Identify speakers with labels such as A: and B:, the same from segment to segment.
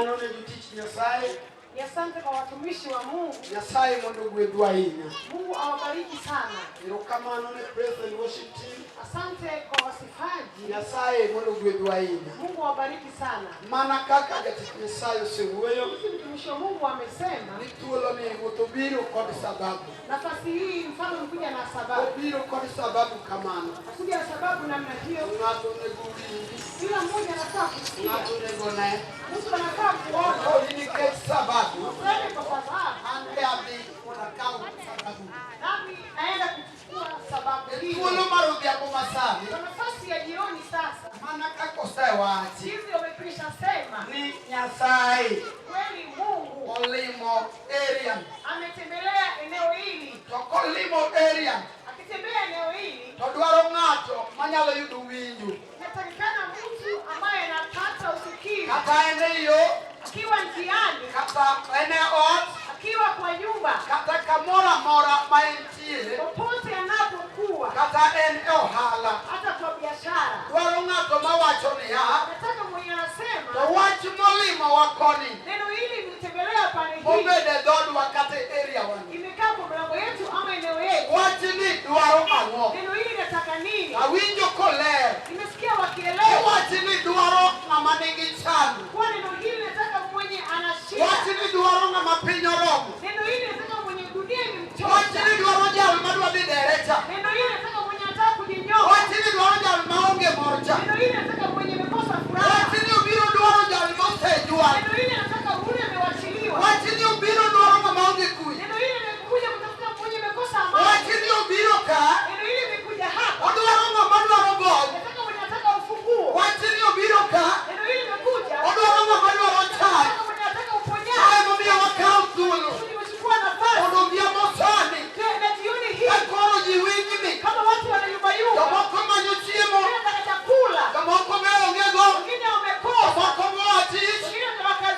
A: Mano ne jotich Nyasaye.
B: Ni asante kwa watumishi wa Mungu.
A: Nyasaye mondo ogwedhu ahinya.
B: Mungu awabariki sana.
A: Erokamano ne praise and worship team.
B: Asante kwa wasifaji.
A: Nyasaye mondo ogwedhu ahinya.
B: Mungu awabariki sana.
A: Mana kaka jatich Nyasaye osewuoyo
B: Sisi mtumishi wa Mungu amesema
A: ni thuolo ni ruoth obiro kod sababu.
B: Nafasi hii mfalme amekuja na sababu.
A: Obiro kod sababu kamano.
B: Akuja na sababu namna hiyo.
A: Ng'ato onego winji.
B: Kila mmoja anafaa kusikia.
A: Ng'ato onego ne.
B: Mtu anafaa kuona.
A: Koro nikech sababu.
B: Useme kwa sababu.
A: An be adhi mondo akaw sababu.
B: Nami naenda kuchukua sababu
A: E
B: hiyo.
A: thuolo mar odhiambo masani.
B: Kwa nafasi ya jioni sasa.
A: Mana kaka osewachi.
B: Jinsi wamekwisha sema.
A: Ni Nyasaye.
B: Kweli Mungu
A: olimo area.
B: Ametembelea eneo hili.
A: To kolimo area.
B: Akitembea eneo hili.
A: To dwaro ng'ato manyalo yudo winjo.
B: Natakikana mtu ambaye anapata usikivu.
A: Kata en e yo.
B: Akiwa njiani.
A: Kata en e ot.
B: Akiwa kwa nyumba.
A: Kata kamoro amora ma entie.
B: Popote anapokuwa.
A: Kata en e ohala.
B: Hata kwa biashara.
A: Dwaro ng'ato mawacho niya.
B: Nataka mwenye anasema.
A: To wach molimowa koni.
B: Neno hili limetembelea pale hii.
A: Mobedo e dhoodwa kata e area wani.
B: Imekaa kwa mlango yetu ama eneo yetu.
A: Wachni dwaro ang'o?
B: Neno hili linataka nini?
A: Awinjo koler.
B: Nimesikia wakielewa.
A: Wachni dwaro ng'ama nigi chandruok.
B: Kwa neno hili linataka mwenye ana shida.
A: Wachni dwaro ng'ama piny oromo.
B: Neno hili linataka mwenye dunia imemchoka.
A: Wachni dwaro jal madwa dhi derecha.
B: Neno hili linataka mwenye anataka kujinyonga.
A: Wachni dwaro jal maonge mor cha.
B: Neno hili linataka mwenye amekosa furaha.
A: Wachni obiro dwaro jal mosejwang'.
B: Neno hili linataka yule amewachiliwa.
A: Wachni obiro dwaro ng'ama onge kwe.
B: Neno hili limekuja kutafuta mwenye amekosa amani.
A: Wachni obiro ka.
B: Neno hili limekuja hapa.
A: Odwaro ng'ama dwaro gony.
B: Nataka mwenye anataka ufunguo.
A: Wachni obiro ka.
B: Neno hili limekuja.
A: Odwaro ng'ama dwaro chang.
B: Nataka mwenye anataka uponyaji.
A: Kae momiyo wakaw thuolo.
B: Tumechukua nafasi.
A: Mondo odhiambo sani.
B: Na jioni hii.
A: Ka koro ji wingni.
B: Kama watu wanayumbayumba.
A: Jomoko manyo chiemo.
B: Wengine wanataka chakula.
A: Jomoko be onge go.
B: Wengine wamekosa.
A: Jomoko moa tich.
B: Wengine wakalia.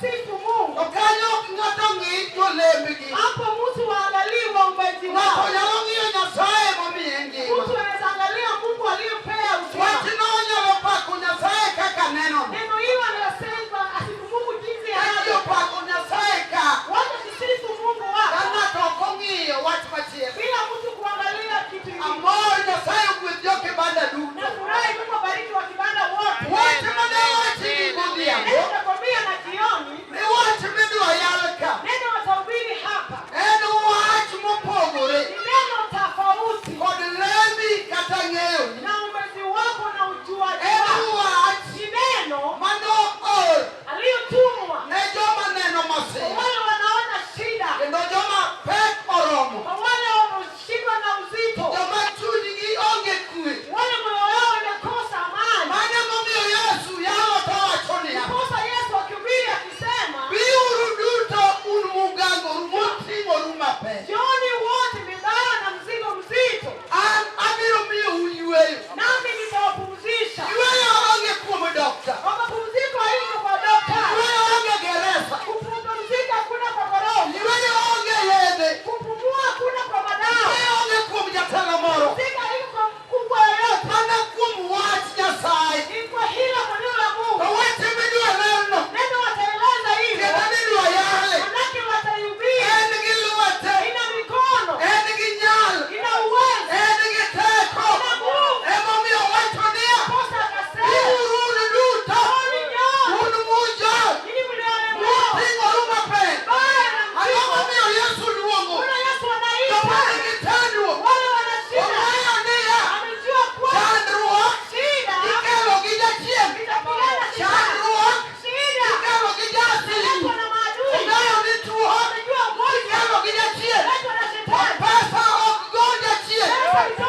B: Sifu Mungu.
A: Okanyo ng'ato ng'i jolembgi.
B: Hapo mtu waangalie waumbaji
A: Ng'ato
B: wao.
A: nyalo ng'iyo Nyasaye momiye ngima.
B: Mtu anaweza angalia Mungu aliyempea uzima.
A: Wachno onyalo pako Nyasaye kaka nenono.
B: Neno hilo anasema asifu Mungu jinsi
A: Ka ji
B: alivyo.
A: opako Nyasaye ka,
B: Wacha tusifu Mungu
A: ka
B: wako
A: ng'ato ok ong'iyo wach machielo.
B: bila mtu kuangalia kitu kingine.
A: Amor Nyasaye ogwedh jokibanda duto.
B: Nafurahi Mungu abariki wa kibanda wote.
A: Wach mane owachi gi godhiambo,
B: Neno nakwambia na jioni,
A: ni wach midwa yal ka.
B: neno watahubiri hapa
A: En wach mopogore
B: ni neno tofauti
A: kod lembi kata ng'eyoni.
B: na uumbaji wako na ujuaji
A: En
B: wako.
A: wach
B: Ni neno
A: mano or
B: aliyotumwa
A: ne joma neno
B: kwa
A: masira
B: wale wanaona shida,
A: kendo joma pek oromo,
B: kwa wale wanaoshindwa na uzito,
A: joma chunygi onge kwe.
B: wale moyo wao imekosa amani.
A: Mano emomiyo Yesu yalo to wacho niya,
B: Ndiposa Yesu akihubiri akisema,
A: biuru duto un mugangoru moting'oru mapek,
B: njooni wote mebebwa na mzigo mzito,
A: an abiro miyou yweyo.
B: nami nitawapumzisha.
A: Yweyo onge kuom dokta,
B: Kwa mapumziko haiko kwa daktari,
A: yweyo onge geresa,
B: kupumzika hakuna kwa gorofa,
A: yweyo onge yedhe,
B: kupumua hakuna kwa madawa,
A: yweyo onge kuom jatelo moro,
B: kupumzika haiko kwa mkubwa yoyote,
A: mana kuom wach Nyasaye.
B: ni kwa hilo kwa neno la
A: To
B: Mungu.
A: wach midwa lerno,
B: Neno wataeleza hilo,
A: kendo midwa yale,
B: manake wataihubiri.
A: en gi lwete,
B: Ina mikono,
A: en gi nyal,
B: ina uwezo,
A: en gi teko.
B: ina nguvu.
A: Emomiyo owacho niya,
B: Kosa akasema,
A: biuru un duto,
B: njooni nyote,
A: un mujol,
B: ninyi mliolemewa,
A: muting'oru mapek.
B: baya na
A: Ang'o
B: mzigo.
A: momiyo Yesu luongo
B: Mbona Yesu
A: joma
B: anaita
A: nigi chandruok?
B: wale wana shida?
A: Ong'eyo niya,
B: Amejua kwamba
A: chandruok
B: shida
A: ikelo gi jachien,
B: itapigana shetani,
A: chandruok
B: shida
A: ikelo gi jasigu.
B: inaletwa na maadui.
A: Ong'eyo ni tuo
B: Amejua ugonjwa
A: ikelo gi jachien.
B: unaletwa na shetani.
A: Pesa ok go jachien.
B: Pesa